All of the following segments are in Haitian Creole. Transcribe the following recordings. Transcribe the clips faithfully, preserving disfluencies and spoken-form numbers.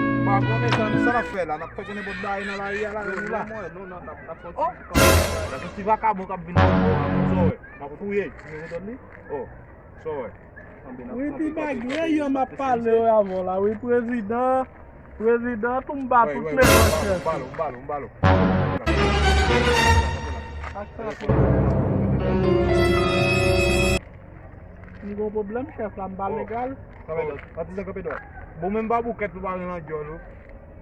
M pa konnen sa, sa n ap fè la. N ap fè konnen bòt bagay nan lari a la, menm la. Non, non, non, n ap, n ap fè yon ti, oh, n ap fè yon ti vakabon k ap vin nan bò a. Sa w wè? M ap fouye. Ou konprann li? Oh. Sa w wè? Wi, ti bagay, yo m ap pale yo avè w la, wi, prezidan, prezidan, tou m ba tout mesye chèf. M gen pwoblèm, chèf la, m pa legal. Bon, men m pa boukèt, m pa gen nan dyòl ou.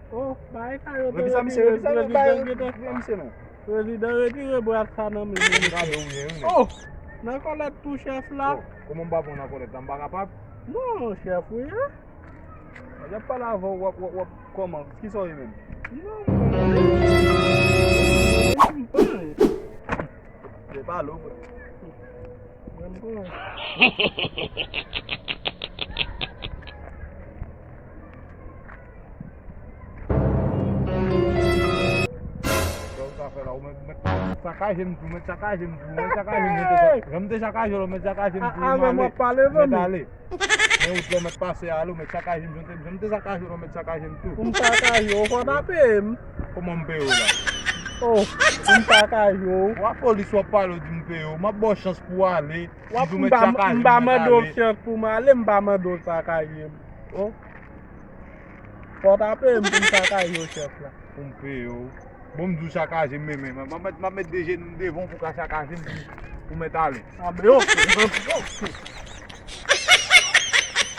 Oh, bagay sa yo te retire, prezidan gentan. Prezidan retire bwat sa nan men m. Oh! Nan kòlèt tou, chèf la. Oh, kòman m pa pran nan kòlèt la, m pa kapab? Non, chèf, wi, hein? Y ap pale avè w, w ap, w ap, w ap, kòman? Kisa w ye menm? Non, mwen, mwen, mwen. Se pa lou, frè. Mwen, mwen. Sa w ka fè la, ou mèt, mèt sakaje m tou, mèt sakaje m tou, mèt sakaje m tou. Jan m te sakaje w la, ou mèt sakaje m tou, ou mèt ale. Men wout la w mèt pase a, ou mèt sakaje m, jan m te, jan m te sakaje w la, ou mèt sakaje m tou. Pou m sakaje w, fò w ta peye m. Kòman m peye w la? Oh, pou m sakaje w. Wa polis w ap pale, w di m peye w. M ap ba w chans pou w ale. M di w mèt sakaje m, m mèt ale. M pa mande w chans pou m ale, m pa mande w sakaje m. Oh. Fò w ta peye m pou m sakaje w, chèf la. Pou m peye w. Bon, m di w sakaje m, men, men, m ap met, m ap met de jenou m devan w pou w ka sakaje m, pou, pou w mèt ale. Ah, ben, oke, oke, oke.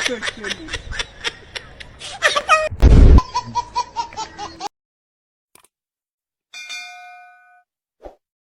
Oke, men.